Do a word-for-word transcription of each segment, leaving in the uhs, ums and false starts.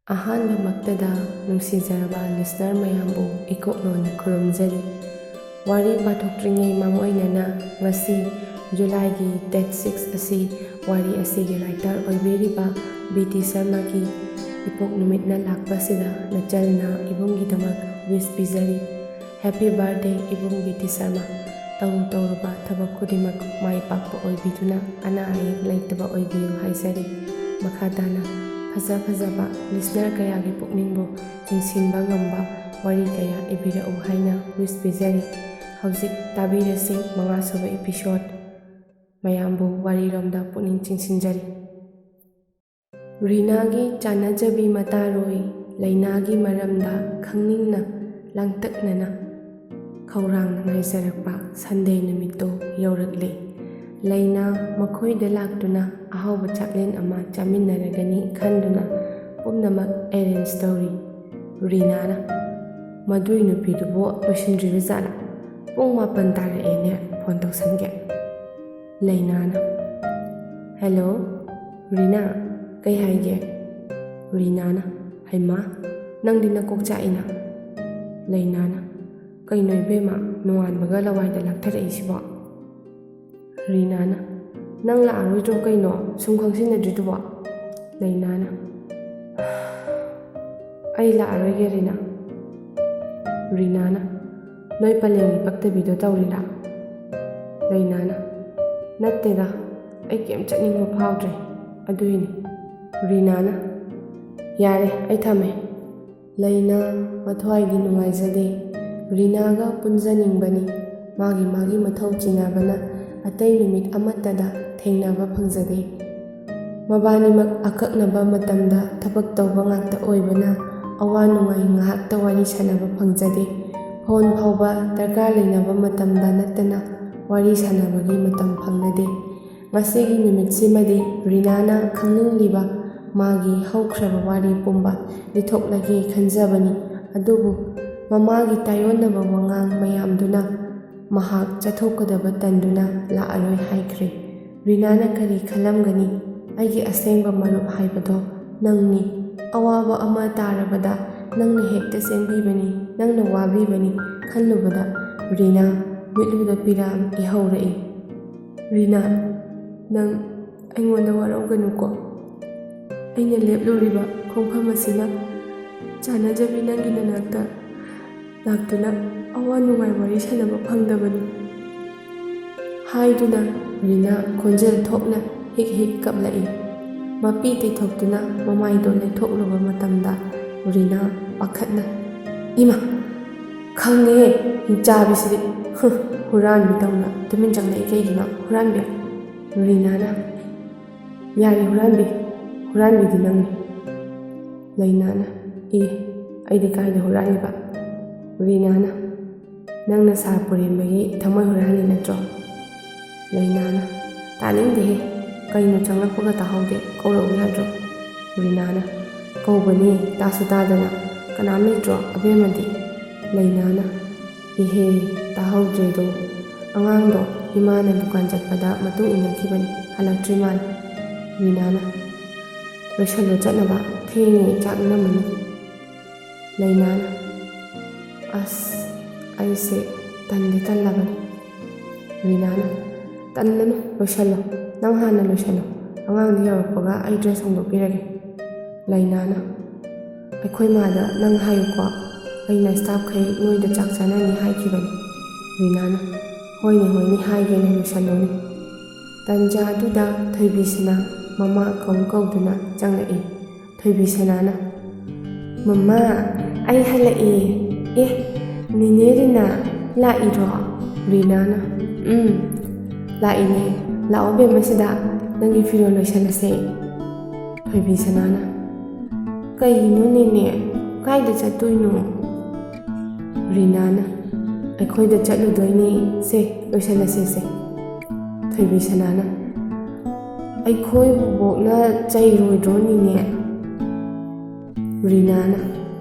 ꯑꯍꯥꯟꯕꯃꯛꯇꯗ ꯅꯨꯡꯁꯤꯖꯔꯕ listener ꯃꯌꯥꯝꯕꯨ ꯏꯀꯣꯛꯂꯣꯟꯅ ꯈꯨꯔꯨꯝꯖꯔꯤ꯫ ꯋꯥꯔꯤ ꯄꯥꯊꯣꯛꯇ꯭ꯔꯤꯉꯩ ꯃꯥꯡꯑꯣꯏꯅꯅ ꯉꯁꯤ Julyꯒꯤ date six ꯑꯁꯤ ꯋꯥꯔꯤ ꯑꯁꯤꯒꯤ writer ꯑꯣꯏꯕꯤꯔꯤꯕ ꯕꯤ ꯇꯤ ꯁꯔꯃꯒꯤ ꯏꯄꯣꯛ ꯅꯨꯃꯤꯠꯅ ꯂꯥꯛꯄꯁꯤꯗ ꯅꯆꯜꯅ ꯏꯕꯨꯡꯒꯤꯗꯃꯛ wish ꯄꯤꯖꯔꯤ꯫ Happy birthday ꯏꯕꯨꯡ ꯕꯤ ꯇꯤ ꯁꯔꯃ꯫ ꯇꯧꯔꯨ ꯇꯧꯔꯨꯕ ꯊꯕꯛ ꯈꯨꯗꯤꯡꯃꯛ ꯃꯥꯏ ꯄꯥꯛꯄ ꯑꯣꯏꯕꯤꯗꯨꯅ ꯑꯅꯥ ꯑꯌꯦꯛ ꯂꯩꯇꯕ ꯑꯣꯏꯕꯤꯌꯨ ꯍꯥꯏꯖꯔꯤ꯫ ꯃꯈꯥ ꯇꯥꯅ ꯐꯖ ꯐꯖꯕ listener ꯀꯌꯥꯒꯤ ꯄꯨꯛꯅꯤꯡꯕꯨ ꯆꯤꯡꯁꯤꯟꯕ ꯉꯝꯕ ꯋꯥꯔꯤ ꯀꯌꯥ ꯏꯕꯤꯔꯛꯎ ꯍꯥꯏꯅ wish ꯄꯤꯖꯔꯤ꯫ ꯍꯧꯖꯤꯛ ꯇꯥꯕꯤꯔꯁꯤ ꯃꯉꯥꯁꯨꯕ episode꯫ ꯃꯌꯥꯝꯕꯨ ꯋꯥꯔꯤꯔꯣꯝꯗ ꯄꯨꯛꯅꯤꯡ ꯆꯤꯡꯁꯤꯟꯖꯔꯤ꯫ ꯔꯤꯅꯥꯒꯤ ꯆꯥꯟꯅꯖꯕꯤ ꯃꯇꯥꯔꯣꯏ ꯂꯩꯅꯥꯒꯤ ꯃꯔꯝꯗ ꯈꯪꯅꯤꯡꯅ ꯂꯥꯡꯇꯛꯅꯅ ꯈꯧꯔꯥꯡꯅ ꯉꯥꯏꯖꯔꯛꯄ Sunday ꯅꯨꯃꯤꯠꯇꯨ ꯌꯧꯔꯛꯂꯦ꯫ ꯂꯩꯅꯥ ꯃꯈꯣꯏꯗ ꯂꯥꯛꯇꯨꯅ ꯑꯍꯥꯎꯕ ꯆꯥꯛꯂꯦꯟ ꯑꯃ ꯆꯥꯃꯤꯟꯅꯔꯒꯅꯤ ꯈꯟꯗꯨꯅ ꯄꯨꯝꯅꯃꯛ arrange ꯇꯧꯔꯤ꯫ ꯔꯤꯅꯥꯅ, "ꯃꯗꯨꯏ ꯅꯨꯄꯤꯗꯨꯕꯨ ꯂꯣꯏꯁꯤꯟꯗ꯭ꯔꯤꯕ ꯖꯥꯠꯂꯥ? ꯄꯨꯡ ꯃꯥꯄꯟ ꯇꯥꯔꯛꯑꯦꯅꯦ, phone ꯇꯧꯁꯟꯒꯦ꯫" ꯂꯩꯅꯥꯅ, "Hello, ꯔꯤꯅꯥ, ꯀꯩ ꯍꯥꯏꯒꯦ?" ꯔꯤꯅꯥꯅ, "ꯍꯩꯃꯥ, ꯅꯪꯗꯤ ꯅꯀꯣꯛ ꯆꯥꯛꯏꯅ?" ꯂꯩꯅꯥꯅ, "ꯀꯩꯅꯣ ꯏꯕꯦꯝꯃ, ꯅꯣꯡꯉꯥꯟꯕꯒ ꯂꯋꯥꯏꯗ ꯂꯥꯛꯊꯔꯛꯏꯁꯤꯕꯣ?" ꯔꯤꯅꯥꯅ, "ꯅꯪ ꯂꯥꯛꯑꯔꯣꯏꯗ꯭ꯔꯣ ꯀꯩꯅꯣ, ꯁꯨꯝ ꯈꯪꯁꯤꯟꯅꯗ꯭ꯔꯤꯗꯨꯕꯣ?" ꯂꯩꯅꯥꯅ, "ꯑꯩ ꯂꯥꯛꯑꯔꯣꯏꯒꯦ ꯔꯤꯅꯥ꯫" ꯔꯤꯅꯥꯅ, "ꯅꯣꯏ ꯄꯂꯦꯝꯒꯤ ꯄꯛꯇꯕꯤꯗꯣ ꯇꯧꯔꯤꯔꯥ?" ꯂꯩꯅꯥꯅ, "ꯅꯠꯇꯦꯗ, ꯑꯩ ꯀꯩꯝ ꯆꯠꯅꯤꯡꯕ ꯐꯥꯎꯗ꯭ꯔꯦ, ꯑꯗꯨꯏꯅꯤ꯫" ꯔꯤꯅꯥꯅ, "ꯌꯥꯔꯦ, ꯑꯩ ꯊꯝꯃꯦ꯫" ꯂꯩꯅꯥ ꯃꯊ꯭ꯋꯥꯏꯗꯤ ꯅꯨꯡꯉꯥꯏꯖꯗꯦ꯫ ꯔꯤꯅꯥꯒ ꯄꯨꯟꯖꯅꯤꯡꯕꯅꯤ꯫ ꯃꯥꯒꯤ ꯃꯥꯒꯤ ꯃꯊꯧ ꯆꯤꯟꯅꯕꯅ ꯑꯇꯩ ꯅꯨꯃꯤꯠ ꯑꯃꯠꯇꯗ ꯊꯦꯡꯅꯕ ꯐꯪꯖꯗꯦ꯫ ꯃꯕꯥꯅꯤꯃꯛ ꯑꯀꯛꯅꯕ ꯃꯇꯝꯗ ꯊꯕꯛ ꯇꯧꯕ ꯉꯥꯛꯇ ꯑꯣꯏꯕꯅ ꯑꯋꯥ ꯅꯨꯡꯉꯥꯏ ꯉꯥꯏꯍꯥꯛꯇ ꯋꯥꯔꯤ ꯁꯥꯟꯅꯕ ꯐꯪꯖꯗꯦ꯫ Phone ꯐꯥꯎꯕ ꯗꯔꯀꯥꯔ ꯂꯩꯅꯕ ꯃꯇꯝꯗ ꯅꯠꯇꯅ ꯋꯥꯔꯤ ꯁꯥꯟꯅꯕꯒꯤ ꯃꯇꯝ ꯐꯪꯅꯗꯦ꯫ ꯉꯁꯤꯒꯤ ꯅꯨꯃꯤꯠꯁꯤꯃꯗꯤ ꯔꯤꯅꯥꯅ ꯈꯪꯅꯤꯡꯂꯤꯕ ꯃꯥꯒꯤ ꯍꯧꯈ꯭ꯔꯕ ꯋꯥꯔꯤ ꯄꯨꯝꯕ ꯂꯤꯊꯣꯛꯂꯒꯦ ꯈꯟꯖꯕꯅꯤ꯫ ꯑꯗꯨꯕꯨ ꯃꯃꯥꯒꯤ ꯇꯥꯏꯑꯣꯟꯅꯕ ꯋꯥꯉꯥꯡ ꯃꯌꯥꯝꯗꯨꯅ ꯃꯍꯥꯛ ꯆꯠꯊꯣꯛꯀꯗꯕ ꯇꯟꯗꯨꯅ ꯂꯥꯛꯑꯔꯣꯏ ꯍꯥꯏꯈ꯭ꯔꯦ꯫ ꯔꯤꯅꯥꯅ ꯀꯔꯤ ꯈꯜꯂꯝꯒꯅꯤ? "ꯑꯩꯒꯤ ꯑꯁꯦꯡꯕ ꯃꯔꯨꯞ ꯍꯥꯏꯕꯗꯣ ꯅꯪꯅꯤ꯫ ꯑꯋꯥꯕ ꯑꯃ ꯇꯥꯔꯕꯗ ꯅꯪꯅ ꯍꯦꯛꯇ ꯆꯦꯟꯕꯤꯕꯅꯤ, ꯅꯪꯅ ꯋꯥꯕꯤꯕꯅꯤ ꯈꯜꯂꯨꯕꯗ ꯔꯤꯅꯥ ꯃꯤꯠꯂꯨꯗ ꯄꯤꯔꯥꯡ ꯏꯍꯧꯔꯛꯏ꯫ "ꯔꯤꯅꯥ, ꯅꯪ ꯑꯩꯉꯣꯟꯗ ꯋꯥꯔꯧꯒꯅꯨꯀꯣ꯫ ꯑꯩꯅ ꯂꯦꯞꯂꯨꯔꯤꯕ ꯈꯣꯡꯐꯝ ꯑꯁꯤꯅ ꯆꯥꯟꯅꯖꯕꯤ ꯅꯪꯒꯤ ꯅꯅꯥꯛꯇ ꯂꯥꯛꯇꯨꯅ ꯑꯋꯥ ꯅꯨꯡꯉꯥꯏ ꯋꯥꯔꯤ ꯁꯥꯟꯅꯕ ꯐꯪꯗꯕꯅꯤ" ꯍꯥꯏꯗꯨꯅ ꯔꯤꯅꯥ ꯈꯣꯟꯖꯦꯜ ꯊꯣꯛꯅ ꯍꯤꯛ ꯍꯤꯛ ꯀꯞꯂꯛꯏ꯫ ꯃꯄꯤ ꯇꯩꯊꯣꯛꯇꯨꯅ ꯃꯃꯥꯏꯗꯣ ꯂꯩꯊꯣꯛꯂꯨꯕ ꯃꯇꯝꯗ ꯔꯤꯅꯥ ꯄꯥꯈꯠꯅ, "ꯏꯃꯥ! ꯈꯪꯉꯦꯍꯦ, ꯍꯤꯡꯆꯥꯕꯤꯁꯤꯗꯤ꯫ ꯍꯨꯝ, ꯍꯨꯔꯥꯟꯕꯤꯗꯧꯅ ꯇꯨꯃꯤꯟ ꯆꯪꯂꯛꯏ ꯀꯩꯒꯤꯅꯣ? ꯍꯨꯔꯥꯟꯕꯤ!" ꯔꯤꯅꯥꯅ, "ꯌꯥꯔꯦ ꯍꯨꯔꯥꯟꯕꯤ, ꯍꯨꯔꯥꯟꯕꯤꯗꯤ ꯅꯪꯅꯤ꯫" ꯂꯩꯅꯥꯅ, "ꯑꯦ, ꯑꯩꯗꯤ ꯀꯥꯏꯗ ꯍꯨꯔꯥꯟꯂꯤꯕ?" ꯔꯤꯅꯥꯅ, "ꯅꯪꯅ ꯁꯥꯔ ꯄꯨꯔꯦꯝꯕꯒꯤ ꯊꯃꯣꯏ ꯍꯨꯔꯥꯟꯂꯤ ꯅꯠꯇ꯭ꯔꯣ?" ꯂꯩꯅꯥꯅ, "ꯇꯥꯅꯤꯡꯗꯦꯍꯦ, ꯀꯩꯅꯣ ꯆꯪꯂꯛꯄꯒ ꯇꯥꯍꯧꯗꯦ, ꯀꯧꯔꯛꯎ ꯌꯥꯗ꯭ꯔꯣ?" ꯔꯤꯅꯥꯅ, "ꯀꯧꯕꯅꯦ, ꯇꯥꯁꯨ ꯇꯥꯗꯅ, ꯀꯅꯥꯝ ꯂꯩꯇ꯭ꯔꯣ ꯑꯕꯦꯝꯃꯗꯤ?" ꯂꯩꯅꯥꯅ, "ꯏꯍꯦ, ꯇꯥꯍꯧꯗ꯭ꯔꯦꯗꯣ, ꯑꯉꯥꯡꯗꯣ ꯏꯃꯥꯅ ꯗꯨꯀꯥꯟ ꯆꯠꯄꯗ ꯃꯇꯨꯡ ꯏꯟꯅꯈꯤꯕꯅꯤ, ꯍꯜꯂꯛꯇ꯭ꯔꯤ ꯃꯥꯜꯂꯦ꯫" ꯔꯤꯅꯥꯅ, "ꯂꯣꯏꯁꯜꯂꯣ ꯆꯠꯅꯕ, ꯊꯦꯡꯉꯦ, ꯆꯥꯛ ꯏꯅꯝꯃꯅꯤ꯫" ꯂꯩꯅꯥꯅ, "ꯑꯁ, ꯑꯩꯁꯦ ꯇꯟꯗꯤ ꯇꯜꯂꯕꯅꯤ꯫" ꯔꯤꯅꯥꯅ, "ꯇꯟꯒꯅꯨ, ꯂꯣꯏꯁꯜꯂꯣ, ꯅꯪ ꯍꯥꯟꯅ ꯂꯣꯏꯁꯜꯂꯣ, ꯑꯉꯥꯡꯗꯤ ꯌꯧꯔꯛꯄꯒ ꯑꯩ ꯗ꯭ꯔꯦꯁ ꯍꯣꯡꯗꯣꯛꯄꯤꯔꯒꯦ꯫" ꯂꯩꯅꯥꯅ, "ꯑꯩꯈꯣꯏ ꯃꯥꯗ ꯅꯪ ꯍꯥꯏꯌꯨꯀꯣ, ꯑꯩꯅ ꯁ꯭ꯇꯥꯐꯈꯩ ꯅꯣꯏꯗ ꯆꯥꯛ ꯆꯥꯅꯅꯤ ꯍꯥꯏꯈꯤꯕꯅꯤ꯫" ꯔꯤꯅꯥꯅ, "ꯍꯣꯏꯅꯦ, ꯍꯣꯏꯅꯦ, ꯍꯥꯏꯒꯦꯅꯦ, ꯂꯣꯏꯁꯜꯂꯣꯅꯦ꯫" ꯇꯟꯖꯥꯗꯨꯗ ꯊꯣꯏꯕꯤꯁꯅꯥ ꯃꯃꯥ ꯀꯧ ꯀꯧꯗꯨꯅ ꯆꯪꯂꯛꯏ꯫ ꯊꯣꯏꯕꯤꯁꯅꯥꯅ, "ꯃꯃꯥ, ꯑꯩ ꯍꯜꯂꯛꯑꯦ꯫ ꯑꯦ, ꯅꯦꯅꯦ ꯔꯤꯅꯥ, ꯂꯥꯛꯏꯔꯣ?" ꯔꯤꯅꯥꯅ, "ꯎꯝ, ꯂꯥꯛꯏꯅꯦ꯫ ꯂꯥꯛꯑꯣ ꯕꯦꯝꯃ, ꯁꯤꯗ ꯅꯪꯒꯤ ꯐꯤꯔꯣꯜ ꯂꯣꯏꯁꯜꯂꯁꯦ꯫" ꯊꯣꯏꯕꯤꯁꯅꯥꯅ, "ꯀꯩꯒꯤꯅꯣ ꯅꯦꯅꯦ? ꯀꯥꯏꯗ ꯆꯠꯇꯣꯏꯅꯣ?" ꯔꯤꯅꯥꯅ, "ꯑꯩꯈꯣꯏꯗ ꯆꯠꯂꯨꯗꯣꯏꯅꯦ, ꯁꯦ, ꯂꯣꯏꯁꯜꯂꯁꯦꯁꯦ꯫" ꯊꯣꯏꯕꯤꯁꯅꯥꯅ, "ꯑꯩꯈꯣꯏ ꯕꯣꯕꯣꯛꯅ ꯆꯩꯔꯣꯏꯗ꯭ꯔꯣ ꯅꯦꯅꯦ?" ꯔꯤꯅꯥꯅ,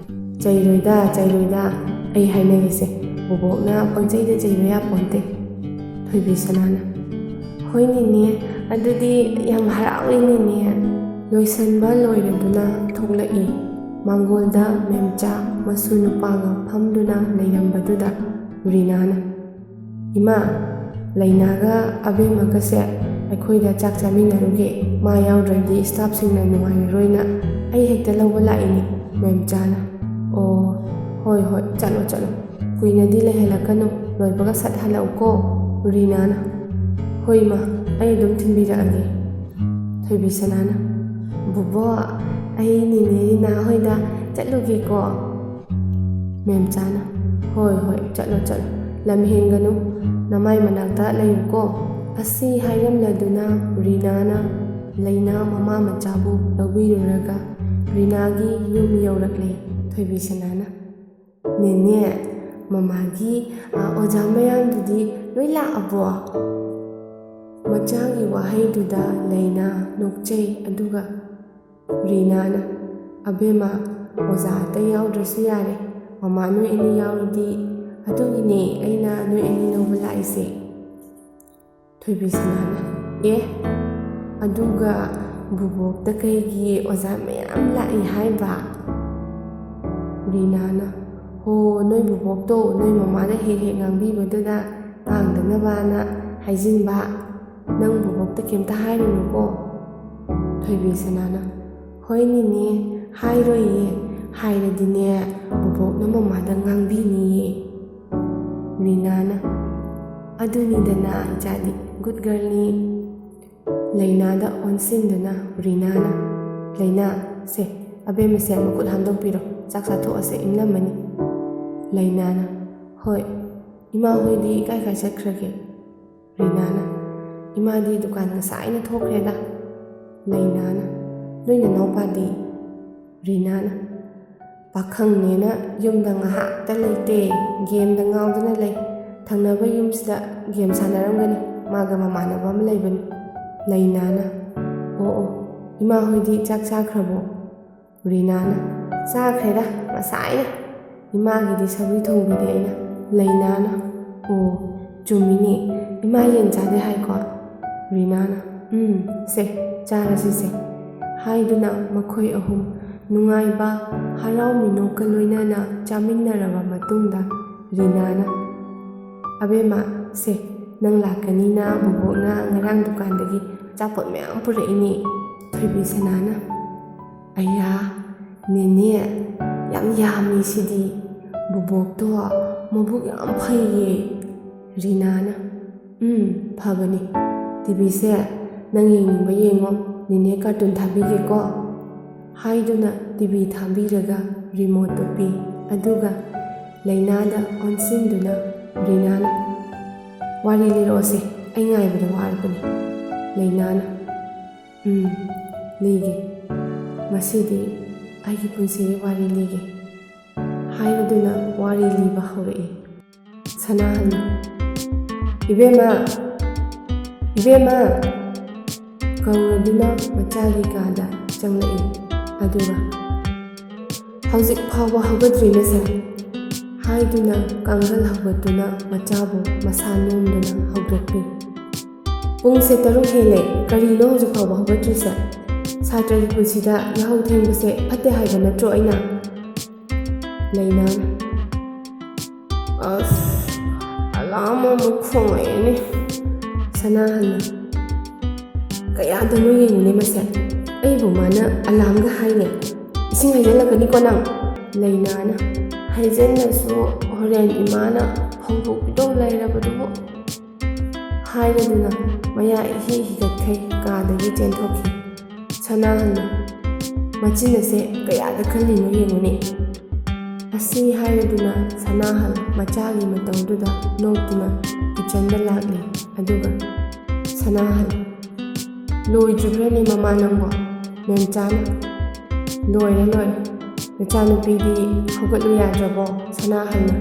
"ꯆꯩꯔꯣꯏꯗ, ꯆꯩꯔꯣꯏꯗ, ꯑꯩ ꯍꯥꯏꯅꯒꯦꯁꯦ, ꯕꯣꯕꯣꯛꯅ ꯄꯪꯆꯩꯗ ꯆꯩꯕ ꯌꯥꯄꯣꯟꯇꯦ꯫" ꯊꯣꯏꯕꯤꯁꯅꯥꯅ, "ꯍꯣꯏ ꯅꯦꯅꯦ, ꯑꯗꯨꯗꯤ ꯌꯥꯝ ꯍꯔꯥꯎꯋꯦ ꯅꯦꯅꯦ, ꯂꯣꯏꯁꯟꯕ ꯂꯣꯏꯔꯗꯨꯅ ꯊꯣꯛꯂꯛꯏ꯫ ꯃꯥꯡꯒꯣꯜꯗ ꯃꯦꯝꯆꯥ ꯃꯁꯨ ꯅꯨꯄꯥꯒ ꯐꯝꯗꯨꯅ ꯂꯩꯔꯝꯕꯗꯨꯗ ꯔꯤꯅꯥꯅ, "ꯏꯃꯥ, ꯂꯩꯅꯥꯒ ꯑꯕꯦꯝꯃꯒꯁꯦ ꯑꯩꯈꯣꯏꯗ ꯆꯥꯛ ꯆꯥꯃꯤꯟꯅꯔꯨꯒꯦ, ꯃꯥ ꯌꯥꯎꯗ꯭ꯔꯗꯤ ꯁ꯭ꯇꯥꯐꯁꯤꯡꯅ ꯅꯨꯡꯉꯥꯏꯔꯔꯣꯏꯅ ꯑꯩ ꯍꯦꯛꯇ ꯂꯧꯕ ꯂꯥꯛꯏꯅꯦ꯫" ꯃꯦꯝꯆꯥꯅ, "ꯑꯣ, ꯍꯣꯏ ꯍꯣꯏ, ꯆꯠꯂꯣ ꯆꯠꯂꯣ, ꯀꯨꯏꯅꯗꯤ ꯂꯩꯍꯜꯂꯛꯀꯅꯨ, ꯂꯣꯏꯕꯒ ꯁꯠ ꯍꯜꯂꯛꯎꯀꯣ꯫" ꯔꯤꯅꯥꯅ, "ꯍꯣꯏ ꯏꯃꯥ, ꯑꯩ ꯑꯗꯨꯝ ꯊꯤꯟꯕꯤꯔꯛꯑꯒꯦ꯫" ꯊꯣꯏꯕꯤꯁꯅꯥꯅ, "ꯕꯨꯕꯣꯛ, ꯑꯩ ꯅꯦꯅꯦ ꯔꯤꯅꯥ ꯍꯣꯏꯗ ꯆꯠꯂꯨꯒꯦꯀꯣ꯫" ꯃꯦꯝꯆꯥꯅ, "ꯍꯣꯏ ꯍꯣꯏ, ꯆꯠꯂꯣ ꯆꯠꯂꯣ, ꯂꯝ ꯍꯦꯟꯒꯅꯨ, ꯅꯃꯥꯏ ꯃꯅꯥꯛꯇ ꯂꯩꯌꯨꯀꯣ꯫" ꯑꯁꯤ ꯍꯥꯏꯔꯝꯂꯗꯨꯅ ꯔꯤꯅꯥꯅ ꯂꯩꯅꯥ ꯃꯃꯥ ꯃꯆꯥꯕꯨ ꯂꯧꯕꯤꯔꯨꯔꯒ ꯔꯤꯅꯥꯒꯤ ꯌꯨꯝ ꯌꯧꯔꯛꯂꯦ꯫ ꯊꯣꯏꯕꯤꯁꯅꯥꯅ, "ꯅꯦꯅꯦ, ꯃꯃꯥꯒꯤ, ꯑ, ꯑꯣꯖꯥ ꯃꯌꯥꯝꯗꯨꯗꯤ ꯂꯣꯏ ꯂꯥꯛꯑꯕꯣ?" ꯃꯆꯥꯒꯤ ꯋꯥꯍꯩꯗꯨꯗ ꯂꯩꯅꯥ ꯅꯣꯛꯆꯩ, ꯑꯗꯨꯒ ꯔꯤꯅꯥꯅ, "ꯑꯕꯦꯝꯃ, ꯑꯣꯖꯥ ꯑꯇꯩ ꯌꯥꯎꯗ꯭ꯔꯁꯨ ꯌꯥꯔꯦ, ꯃꯃꯥ ꯅꯣꯏ ꯑꯅꯤ ꯌꯥꯎꯔꯗꯤ, ꯑꯗꯨꯒꯤꯅꯦ ꯑꯩꯅ ꯅꯣꯏ ꯑꯅꯤ ꯂꯧꯕ ꯂꯥꯛꯏꯁꯦ꯫" ꯊꯣꯏꯕꯤꯁꯅꯥꯅ, "ꯑꯦ, ꯑꯗꯨꯒ ꯕꯨꯕꯣꯛꯇ ꯀꯩꯒꯤ ꯑꯣꯖꯥ ꯃꯌꯥꯝ ꯂꯥꯛꯏ ꯍꯥꯏꯕ?" ꯔꯤꯅꯥꯅ, "ꯍꯣ, ꯅꯣꯏ ꯕꯨꯕꯣꯛꯇꯣ ꯅꯣꯏ ꯃꯃꯥꯅ ꯍꯦꯛ ꯍꯦꯛ ꯉꯥꯡꯕꯤꯕꯗꯨꯗ ꯉꯥꯡꯗꯅꯕꯅ ꯍꯥꯏꯖꯤꯟꯕ꯫ ꯅꯪ ꯕꯨꯕꯣꯛꯇ ꯀꯩꯝꯇ ꯍꯥꯏꯔꯨꯅꯨꯀꯣ꯫" ꯊꯣꯏꯕꯤꯁꯅꯥꯅ, "ꯍꯣꯏ ꯅꯦꯅꯦ, ꯍꯥꯏꯔꯣꯏꯌꯦ, ꯍꯥꯏꯔꯗꯤꯅꯦ ꯕꯨꯕꯣꯛꯅ ꯃꯃꯥꯗ ꯉꯥꯡꯕꯤꯅꯤꯌꯦ꯫" ꯔꯤꯅꯥꯅ, "ꯑꯗꯨꯅꯤꯗꯅ ꯏꯆꯥꯗꯤ ꯒꯨꯗ ꯒꯔꯜꯅꯤ꯫" ꯂꯩꯅꯥꯗ ꯑꯣꯟꯁꯤꯟꯗꯨꯅ ꯔꯤꯅꯥꯅ, "ꯂꯩꯅꯥ, ꯁꯦ, ꯑꯕꯦꯝꯃꯁꯦ ꯃꯈꯨꯠ ꯍꯥꯝꯗꯣꯛꯄꯤꯔꯣ, ꯆꯥꯛ ꯆꯥꯊꯣꯛꯑꯁꯦ, ꯏꯪꯂꯝꯃꯅꯤ꯫" ꯂꯩꯅꯥꯅ, "ꯍꯣꯏ, ꯏꯃꯥ ꯍꯣꯏꯗꯤ ꯀꯥꯏ ꯀꯥꯏ ꯆꯠꯈ꯭ꯔꯒꯦ?" ꯔꯤꯅꯥꯅ, "ꯏꯃꯥꯗꯤ ꯗꯨꯀꯥꯟ ꯉꯁꯥꯏꯅ ꯊꯣꯛꯈ꯭ꯔꯦꯗ꯫" ꯂꯩꯅꯥꯅ, "ꯅꯣꯏ ꯅꯅꯥꯎꯄꯥꯗꯤ?" ꯔꯤꯅꯥꯅ, "ꯄꯥꯈꯪꯅꯦꯅ ꯌꯨꯝꯗ ꯉꯥꯏꯍꯥꯛꯇ ꯂꯩꯇꯦ, ꯒꯦꯝꯗ ꯉꯥꯎꯗꯅ ꯂꯩ꯫ ꯊꯪꯅꯕ ꯌꯨꯝꯁꯤꯗ ꯒꯦꯝ ꯁꯥꯟꯅꯔꯝꯒꯅꯤ, ꯃꯥꯒ ꯃꯃꯥꯟꯅꯕ ꯑꯃ ꯂꯩꯕꯅꯤ꯫" ꯂꯩꯅꯥꯅ, "ꯑꯣ ꯑꯣ, ꯏꯃꯥ ꯍꯣꯏꯗꯤ ꯆꯥꯛ ꯆꯥꯈ꯭ꯔꯕꯣ?" ꯔꯤꯅꯥꯅ, "ꯆꯥꯈ꯭ꯔꯦꯗ, ꯉꯁꯥꯏꯅ꯫ ꯏꯃꯥꯒꯤꯗꯤ ꯁꯧꯒ꯭ꯔꯤ ꯊꯣꯡꯕꯤꯔꯦ ꯑꯩꯅ꯫" ꯂꯩꯅꯥꯅ, "ꯑꯣ, ꯆꯨꯝꯃꯤꯅꯦ, ꯏꯃꯥ ꯌꯦꯟ ꯆꯥꯗꯦ ꯍꯥꯏꯀꯣ?" ꯔꯤꯅꯥꯅ, "ꯎꯝ, ꯁꯦ, ꯆꯥꯔꯁꯤꯁꯦ꯫ ꯍꯥꯏꯗꯨꯅ ꯃꯈꯣꯏ ꯑꯍꯨꯝ ꯅꯨꯡꯉꯥꯏꯕ, ꯍꯔꯥꯎ ꯃꯤꯅꯣꯛꯀ ꯂꯣꯏꯅꯅ ꯆꯥꯃꯤꯟꯅꯔꯕ ꯃꯇꯨꯡꯗ ꯔꯤꯅꯥꯅ, "ꯑꯕꯦꯝꯃ, ꯁꯦ, ꯅꯪ ꯂꯥꯛꯀꯅꯤꯅ ꯕꯣꯕꯣꯛꯅ ꯉꯔꯥꯡ ꯗꯨꯀꯥꯟꯗꯒꯤ ꯑꯆꯥꯄꯣꯠ ꯃꯌꯥꯝ ꯄꯨꯔꯛꯏꯅꯦ꯫" ꯊꯣꯏꯕꯤ ꯁꯅꯥꯅ, "ꯑꯌꯥ, ꯅꯦꯅꯦ, ꯌꯥꯝ ꯌꯥꯝꯃꯤ ꯁꯤꯗꯤ꯫ ꯕꯣꯕꯣꯛꯇꯣ ꯃꯕꯨꯛ ꯌꯥꯝ ꯐꯩꯌꯦ꯫" ꯔꯤꯅꯥꯅ, "ꯎꯝ, ꯐꯕꯅꯤ꯫ ꯇꯤꯚꯤꯁꯦ ꯅꯪ ꯌꯦꯡꯅꯤꯡꯕ ꯌꯦꯡꯉꯣ, ꯅꯦꯅꯦ ꯀꯥꯔꯇꯨꯟ ꯊꯥꯕꯤꯒꯦꯀꯣ꯫" ꯍꯥꯏꯗꯨꯅ ꯇꯤꯚꯤ ꯊꯥꯕꯤꯔꯒ ꯔꯤꯃꯣꯠꯇꯨ ꯄꯤ꯫ ꯑꯗꯨꯒ ꯂꯩꯅꯥꯗ ꯑꯣꯟꯁꯤꯟꯗꯨꯅ ꯔꯤꯅꯥꯅ, "ꯋꯥꯔꯤ ꯂꯤꯔꯛꯑꯣꯁꯦ, ꯑꯩ ꯉꯥꯏꯕꯗ ꯋꯥꯔꯕꯅꯤ꯫" ꯂꯩꯅꯥꯅ, "ꯎꯝ, ꯂꯤꯒꯦ꯫ ꯉꯁꯤꯗꯤ ꯑꯩꯒꯤ ꯄꯨꯟꯁꯤꯒꯤ ꯋꯥꯔꯤ ꯂꯤꯒꯦ꯫" ꯍꯥꯏꯔꯗꯨꯅ ꯋꯥꯔꯤ ꯂꯤꯕ ꯍꯧꯔꯛꯏ꯫ ꯁꯅꯥꯍꯟꯅ, "ꯏꯕꯦꯝꯃ! ꯏꯕꯦꯝꯃ!" ꯀꯧꯔꯗꯨꯅ ꯃꯆꯥꯒꯤ ꯀꯥꯗ ꯆꯪꯂꯛꯏ꯫ ꯑꯗꯨꯒ, "ꯍꯧꯖꯤꯛ ꯐꯥꯎꯕ ꯍꯧꯒꯠꯇ꯭ꯔꯤꯅꯦ ꯁꯦ?" ꯍꯥꯏꯗꯨꯅ ꯀꯥꯡꯒꯜ ꯍꯧꯒꯠꯇꯨꯅ ꯃꯆꯥꯕꯨ ꯃꯁꯥ ꯅꯣꯝꯗꯨꯅ ꯍꯧꯗꯣꯛꯄꯤ꯫ "ꯄꯨꯡꯁꯦ ꯇꯔꯨꯛ ꯍꯦꯜꯂꯦ, ꯀꯔꯤꯅꯣ ꯍꯧꯖꯤꯛ ꯐꯥꯎꯕ ꯍꯧꯒꯠꯇ꯭ꯔꯤꯁꯦ? ꯁꯥꯇ꯭ꯔꯒꯤ ꯄꯨꯟꯁꯤꯗ ꯌꯥꯍꯧ ꯊꯦꯡꯕꯁꯦ ꯐꯠꯇꯦ ꯍꯥꯏꯕ ꯅꯠꯇ꯭ꯔꯣ ꯑꯩꯅ?" ꯂꯩꯅꯥꯅ, "ꯑꯁ, ꯑꯂꯥꯝ ꯑꯃꯨꯛ ꯈꯣꯡꯂꯛꯑꯦꯅꯦ꯫" ꯁꯅꯥꯍꯟꯅ, "ꯀꯌꯥꯗꯅꯣ ꯌꯦꯡꯉꯨꯅꯦ ꯃꯁꯦ, ꯑꯩꯕꯨ ꯃꯥꯅ ꯑꯂꯥꯝꯒ ꯍꯥꯏꯅꯦ꯫ ꯏꯁꯤꯡ ꯍꯩꯖꯤꯜꯂꯛꯀꯅꯤꯀꯣ ꯅꯪ꯫" ꯂꯩꯅꯥꯅ, "ꯍꯩꯖꯤꯜꯂꯁꯨ ꯍꯣꯔꯦꯟ ꯏꯃꯥꯅ ꯍꯧꯗꯣꯛꯄꯤꯗꯧ ꯂꯩꯔꯕꯗꯨꯕꯨ꯫" ꯍꯥꯏꯔꯗꯨꯅ ꯃꯌꯥ ꯏꯍꯤ ꯍꯤꯒꯠꯈꯩ ꯀꯥꯗꯒꯤ ꯆꯦꯟꯊꯣꯛꯈꯤ꯫ ꯁꯅꯥꯍꯟꯅ, "ꯃꯆꯤꯟ ꯑꯁꯦ ꯀꯌꯥꯗ ꯀꯜꯂꯤꯅꯣ ꯌꯦꯡꯉꯨꯅꯦ꯫" ꯑꯁꯤ ꯍꯥꯏꯔꯗꯨꯅ ꯁꯅꯥꯍꯟ ꯃꯆꯥꯒꯤ ꯃꯇꯧꯗꯨꯗ ꯅꯣꯛꯇꯨꯅ ꯀꯤꯆꯟꯗ ꯂꯥꯛꯂꯤ꯫ ꯑꯗꯨꯒ ꯁꯅꯥꯍꯟ, "ꯂꯣꯏꯗ꯭ꯔꯤꯕ꯭ꯔꯅꯦ ꯃꯃꯥ ꯅꯪꯕꯣ?" ꯃꯦꯝꯆꯥꯅ, "ꯂꯣꯏꯔꯦ, ꯂꯣꯏꯔꯦ꯫ ꯅꯆꯥꯅꯨꯄꯤꯗꯤ ꯍꯧꯒꯠꯂꯨ ꯌꯥꯗ꯭ꯔꯕꯣ?" ꯁꯅꯥꯍꯟꯅ,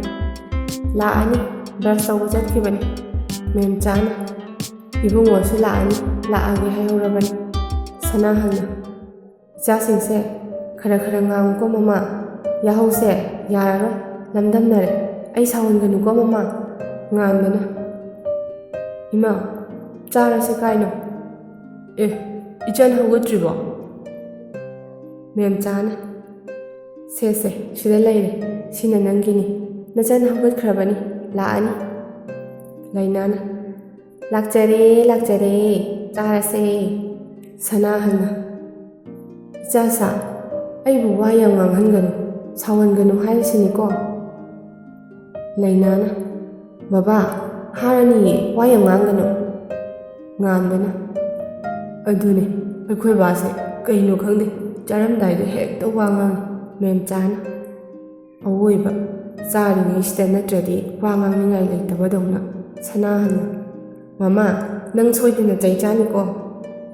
"ꯂꯥꯛꯑꯅꯤ, ꯕ꯭ꯔꯁ ꯇꯧꯕ ꯆꯠꯈꯤꯕꯅꯤ꯫" ꯃꯦꯝꯆꯥꯅ, "ꯏꯕꯨꯡꯉꯣꯁꯨ ꯂꯥꯛꯑꯅꯤ, ꯂꯥꯛꯑꯒꯦ ꯍꯥꯏꯍꯧꯔꯕꯅꯤ꯫" ꯁꯅꯥꯍꯟꯅ, "ꯏꯆꯥꯁꯤꯡꯁꯦ ꯈꯔ ꯈꯔ ꯉꯥꯡꯉꯨꯀꯣ ꯃꯃꯥ꯫ ꯌꯥꯍꯧꯁꯦ ꯌꯥꯔꯔꯣꯏ, ꯂꯝꯗꯝꯅꯔꯦ꯫ ꯑꯩ ꯁꯥꯎꯍꯟꯒꯅꯨꯀꯣ ꯃꯃꯥ꯫" ꯉꯥꯟꯕꯅ, "ꯏꯃꯥ, ꯆꯥꯔꯁꯦ ꯀꯥꯏꯅꯣ?" "ꯑꯦ, ꯏꯆꯟ ꯍꯧꯒꯠꯇ꯭ꯔꯤꯕꯣ?" ꯃꯦꯝꯆꯥꯅ, "ꯁꯦ ꯁꯦ, ꯁꯤꯗ ꯂꯩꯔꯦ, ꯁꯤꯅ ꯅꯪꯒꯤꯅꯤ꯫ ꯅꯆꯟ ꯍꯧꯒꯠꯈ꯭ꯔꯕꯅꯤ, ꯂꯥꯛꯑꯅꯤ꯫" ꯂꯩꯅꯥꯅ, "ꯂꯥꯛꯆꯔꯦ, ꯂꯥꯛꯆꯔꯦ, ꯆꯥꯔꯁꯦ꯫" ꯁꯅꯥꯍꯜꯅ, "ꯏꯆꯥꯁꯥ, ꯑꯩꯕꯨ ꯋꯥ ꯌꯥꯝ ꯉꯥꯡꯍꯟꯒꯅꯨ, ꯁꯥꯎꯍꯟꯒꯅꯨ ꯍꯥꯏꯔꯤꯁꯤꯅꯤꯀꯣ꯫" ꯂꯩꯅꯥꯅ, "ꯕꯕꯥ, ꯍꯥꯔꯅꯤꯌꯦ, ꯋꯥ ꯌꯥꯝ ꯉꯥꯡꯒꯅꯨ꯫" ꯉꯥꯟꯕꯅ, "ꯑꯗꯨꯅꯦ, ꯑꯩꯈꯣꯏ ꯕꯥꯁꯦ ꯀꯩꯅꯣ ꯈꯪꯗꯦ, ꯆꯥꯔꯝꯗꯥꯏꯗ ꯍꯦꯛꯇ ꯋꯥ ꯉꯥꯡꯉꯤ꯫" ꯃꯦꯝꯆꯥꯅ, "ꯑꯋꯣꯏꯕ, ꯆꯥꯔꯤꯉꯩꯁꯤꯗ ꯅꯠꯇ꯭ꯔꯗꯤ ꯋꯥ ꯉꯥꯡꯅꯤꯡꯉꯥꯏ ꯂꯩꯇꯕꯗꯧꯅ꯫" ꯁꯅꯥꯍꯜꯅ, "ꯃꯃꯥ, ꯅꯪ ꯁꯣꯏꯗꯅ ꯆꯩ ꯆꯥꯅꯤꯀꯣ꯫"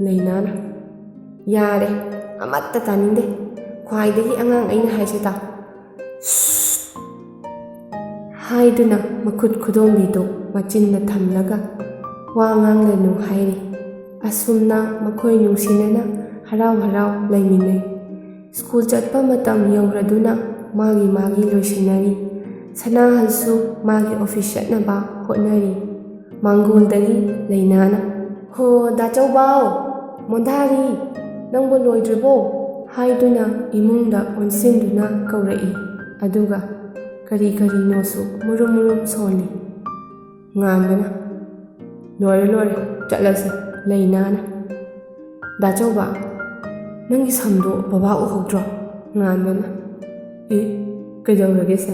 ꯂꯩꯅꯥꯅ, "ꯌꯥꯔꯦ, ꯑꯃꯠꯇ ꯇꯥꯅꯤꯡꯗꯦ꯫ ꯈ꯭ꯋꯥꯏꯗꯒꯤ ꯑꯉꯥꯡ ꯑꯩꯅ ꯍꯥꯏꯁꯦ ꯇꯥꯎ꯫" "ꯁꯨꯁ!" ꯍꯥꯏꯗꯨꯅ ꯃꯈꯨꯠ ꯈꯨꯗꯣꯝꯕꯤꯗꯨ ꯃꯆꯤꯟꯗ ꯊꯝꯂꯒ ꯋꯥ ꯉꯥꯡꯂꯅꯨ ꯍꯥꯏꯔꯤ꯫ ꯑꯁꯨꯝꯅ ꯃꯈꯣꯏ ꯅꯨꯡꯁꯤꯅꯅ ꯍꯔꯥꯎ ꯍꯔꯥꯎ ꯂꯩꯃꯤꯟꯅꯩ꯫ ꯁ꯭ꯀꯨꯜ ꯆꯠꯄ ꯃꯇꯝ ꯌꯧꯔꯗꯨꯅ ꯃꯥꯒꯤ ꯃꯥꯒꯤ ꯂꯣꯏꯁꯤꯟꯅꯔꯤ꯫ ꯁꯅꯥꯍꯜꯁꯨ ꯃꯥꯒꯤ ꯑꯣꯐꯤꯁ ꯆꯠꯅꯕ ꯍꯣꯠꯅꯔꯤ꯫ ꯃꯥꯡꯒꯣꯜꯗꯒꯤ ꯂꯩꯅꯥꯅ, "ꯍꯣ, ꯗꯥꯆꯧꯕꯥꯎ, ꯃꯣꯟꯗꯥꯔꯤ, ꯅꯪꯕꯨ ꯂꯣꯏꯗ꯭ꯔꯤꯕꯣ?" ꯍꯥꯏꯗꯨꯅ ꯏꯃꯨꯡꯗ ꯑꯣꯟꯁꯤꯟꯗꯨꯅ ꯀꯧꯔꯛꯏ꯫ ꯑꯗꯨꯒ ꯀꯔꯤ ꯀꯔꯤꯅꯣꯁꯨ ꯃꯨꯔꯨꯝ ꯃꯨꯔꯨꯝ ꯁꯣꯜꯂꯤ꯫ ꯉꯥꯟꯕꯅ, "ꯂꯣꯏꯔꯦ, ꯂꯣꯏꯔꯦ, ꯆꯠꯂꯁꯦ꯫" ꯂꯩꯅꯥꯅ, "ꯗꯥꯆꯧꯕ, ꯅꯪꯒꯤ ꯁꯝꯗꯣ ꯕꯕꯥ ꯎꯍꯧꯗ꯭ꯔꯣ?" ꯉꯥꯟꯕꯅ, "ꯑꯦ, ꯀꯩꯗꯧꯔꯒꯦ ꯁꯦ?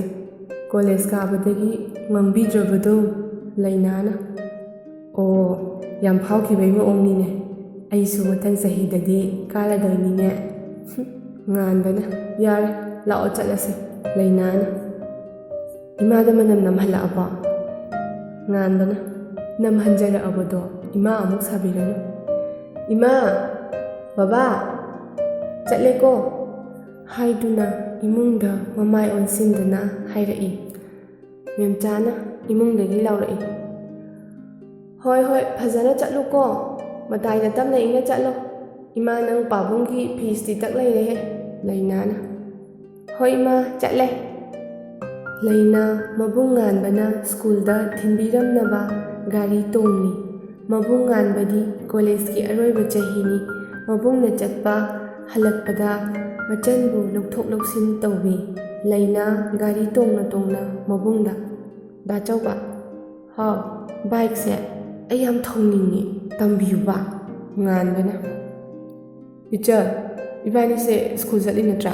ꯀꯣꯂꯦꯖ ꯀꯥꯕꯗꯒꯤ ꯉꯥꯡꯕꯤꯗ꯭ꯔꯕꯗꯣ?" ꯂꯩꯅꯥꯅ, "ꯑꯣ, ꯌꯥꯝ ꯐꯥꯎꯈꯤꯕꯩ ꯃꯑꯣꯡꯅꯤꯅꯦ꯫ ꯑꯩꯁꯨ ꯃꯊꯪ ꯆꯍꯤꯗꯗꯤ ꯀꯥꯔꯗꯣꯏꯅꯤꯅꯦ꯫" ꯉꯥꯟꯕꯅ, "ꯌꯥꯔꯦ, ꯂꯥꯛꯑꯣ ꯆꯠꯂꯁꯦ꯫" ꯂꯩꯅꯥꯅ, "ꯏꯃꯥꯗ ꯃꯅꯝ ꯅꯝꯍꯜꯂꯛꯑꯕꯣ?" ꯉꯥꯟꯕꯅ, "ꯅꯝꯍꯟꯖꯔꯛꯑꯕꯗꯣ ꯏꯃꯥ ꯑꯃꯨꯛ ꯁꯥꯕꯤꯔꯅꯨ꯫" "ꯏꯃꯥ, ꯕꯕꯥ, ꯆꯠꯂꯦꯀꯣ?" ꯍꯥꯏꯗꯨꯅ ꯏꯃꯨꯡꯗ ꯃꯃꯥꯏ ꯑꯣꯟꯁꯤꯟꯗꯨꯅ ꯍꯥꯏꯔꯛꯏ꯫ ꯃꯦꯝꯆꯥꯅ ꯏꯃꯨꯡꯗꯒꯤ ꯂꯥꯎꯔꯛꯏ, "ꯍꯣꯏ, ꯍꯣꯏ, ꯐꯖꯅ ꯆꯠꯂꯨꯀꯣ꯫ ꯃꯇꯥꯏꯗ ꯇꯞꯅ ꯏꯪꯅ ꯆꯠꯂꯣ꯫ ꯏꯃꯥ, ꯅꯪ ꯄꯥꯕꯨꯡꯒꯤ ꯐꯤꯁꯇꯤ ꯇꯛ ꯂꯩꯔꯦꯍꯦ꯫" ꯂꯩꯅꯥꯅ, "ꯍꯣꯏ ꯏꯃꯥ, ꯆꯠꯂꯦ꯫" ꯂꯩꯅꯥ ꯃꯕꯨꯡ ꯉꯥꯟꯕꯅ ꯁ꯭ꯀꯨꯜꯗ ꯊꯤꯟꯕꯤꯔꯝꯅꯕ ꯒꯥꯔꯤ ꯇꯣꯡꯂꯤ꯫ ꯃꯕꯨꯡ ꯉꯥꯟꯕꯗꯤ ꯀꯣꯂꯦꯖꯀꯤ ꯑꯔꯣꯏꯕ ꯆꯍꯤꯅꯤ꯫ ꯃꯕꯨꯡꯅ ꯆꯠꯄ ꯍꯜꯂꯛꯄꯗ ꯃꯆꯟꯕꯨ ꯂꯧꯊꯣꯛ ꯂꯧꯁꯤꯟ ꯇꯧꯕꯤ꯫ ꯂꯩꯅꯥ ꯒꯥꯔꯤ ꯇꯣꯡꯅ ꯇꯣꯡꯅ ꯃꯕꯨꯡꯗ, "ꯗꯥ ꯆꯧꯕ, ꯍꯥꯎ, ꯕꯥꯏꯛꯁꯦ ꯑꯩ ꯌꯥꯝ ꯊꯧꯅꯤꯡꯉꯤ, ꯇꯝꯕꯤꯌꯨꯕ?" ꯉꯥꯟꯕꯅ, "ꯏꯆꯜ, ꯏꯕꯥꯅꯤꯁꯦ ꯁ꯭ꯀꯨꯜ ꯆꯠꯂꯤ ꯅꯠꯇ꯭ꯔꯥ?"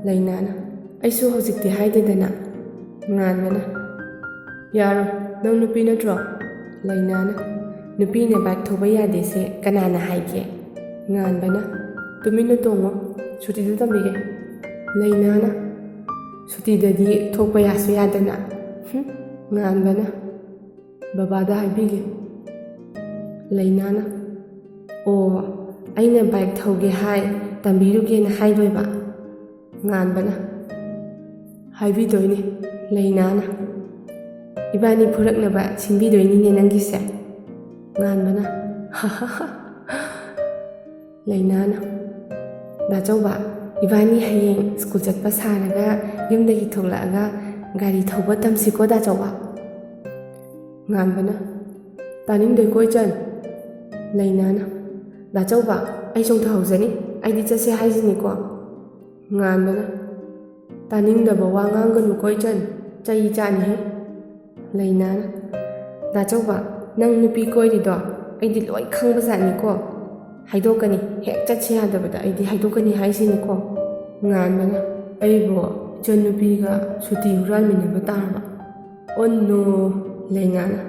ꯂꯩꯅꯥꯅ, "ꯑꯩꯁꯨ ꯍꯧꯖꯤꯛꯇꯤ ꯍꯥꯏꯗꯦꯗꯅ꯫" ꯉꯥꯟꯕꯅ, "ꯌꯥꯔꯣꯏ, ꯅꯪ ꯅꯨꯄꯤ ꯅꯠꯇ꯭ꯔꯣ?" ꯂꯩꯅꯥꯅ, "ꯅꯨꯄꯤꯅ ꯕꯥꯏꯛ ꯊꯧꯕ ꯌꯥꯗꯦꯁꯦ ꯀꯅꯥꯅ ꯍꯥꯏꯒꯦ?" ꯉꯥꯟꯕꯅ, "ꯇꯨꯃꯤꯟꯅ ꯇꯣꯡꯉꯣ, ꯁꯨꯇꯤꯗ ꯇꯝꯕꯤꯒꯦ꯫" ꯂꯩꯅꯥꯅ, "ꯁꯨꯇꯤꯗꯗꯤ ꯊꯣꯛꯄ ꯌꯥꯁꯨ ꯌꯥꯗꯅ꯫" ꯍꯨꯝ꯫ ꯉꯥꯟꯕꯅ, "ꯕꯕꯥꯗ ꯍꯥꯏꯕꯤꯒꯦ꯫" ꯂꯩꯅꯥꯅ, "ꯑꯣ, ꯑꯩꯅ ꯕꯥꯏꯛ ꯊꯧꯒꯦ ꯍꯥꯏ, ꯇꯝꯕꯤꯔꯨꯒꯦꯅ ꯍꯥꯏꯗꯣꯏꯕ?" ꯉꯥꯟꯕꯅ, "ꯍꯥꯏꯕꯤꯗꯣꯏꯅꯦ ꯂꯩꯅꯥꯅ꯫ ꯏꯕꯥꯅꯤ ꯐꯨꯔꯛꯅꯕ ꯁꯤꯟꯕꯤꯗꯣꯏꯅꯤꯅꯦ ꯅꯪꯒꯤꯁꯦ꯫" ꯉꯥꯟꯕꯅ, "ꯍꯥ ꯍꯥ ꯍꯥ꯫" ꯂꯩꯅꯥꯅ, "ꯗꯥ ꯆꯧꯕ, ꯏꯕꯥꯅꯤ ꯍꯌꯦꯡ ꯁ꯭ꯀꯨꯜ ꯆꯠꯄ ꯁꯥꯔꯒ ꯌꯨꯝꯗꯒꯤ ꯊꯣꯛꯂꯛꯑꯒ ꯒꯥꯔꯤ ꯊꯧꯕ ꯇꯝꯁꯤꯀꯣ ꯗꯥ ꯆꯧꯕ?" ꯉꯥꯟꯕꯅ, "ꯇꯥꯅꯤꯡꯗꯦꯀꯣ ꯏꯆꯟ꯫" ꯂꯩꯅꯥꯅ, "ꯗꯥ ꯆꯧꯕ, ꯑꯩ ꯆꯣꯡꯊꯍꯧꯖꯅꯤ, ꯑꯩꯗꯤ ꯆꯠꯁꯦ ꯍꯥꯏꯁꯤꯅꯤꯀꯣ꯫" ꯉꯥꯟꯕꯅ, "ꯇꯥꯅꯤꯡꯗꯕ ꯋꯥ ꯉꯥꯡꯒꯅꯨꯀꯣ ꯏꯆꯟ, ꯆꯩ ꯆꯥꯅꯤꯍꯦ꯫" ꯂꯩꯅꯥꯅ, "ꯗꯥ ꯆꯧꯕ, ꯅꯪ ꯅꯨꯄꯤ ꯀꯣꯏꯔꯤꯗꯣ ꯑꯩꯗꯤ ꯂꯣꯏ ꯈꯪꯕꯖꯥꯠꯅꯤꯀꯣ꯫ ꯍꯥꯏꯗꯣꯛꯀꯅꯤ, ꯍꯦꯛ ꯆꯠꯁꯦ ꯌꯥꯗꯕꯗ ꯑꯩꯗꯤ ꯍꯥꯏꯗꯣꯛꯀꯅꯤ ꯍꯥꯏꯁꯤꯅꯤꯀꯣ꯫" ꯉꯥꯟꯕꯅ, "ꯑꯩꯕꯨ ꯏꯆꯟꯅꯨꯄꯤꯒ ꯁꯨꯇꯤ ꯍꯨꯔꯥꯟꯃꯤꯟꯅꯕ ꯇꯥꯔꯕ? ꯑꯣ ꯅꯣ!" ꯂꯩꯅꯥꯅ,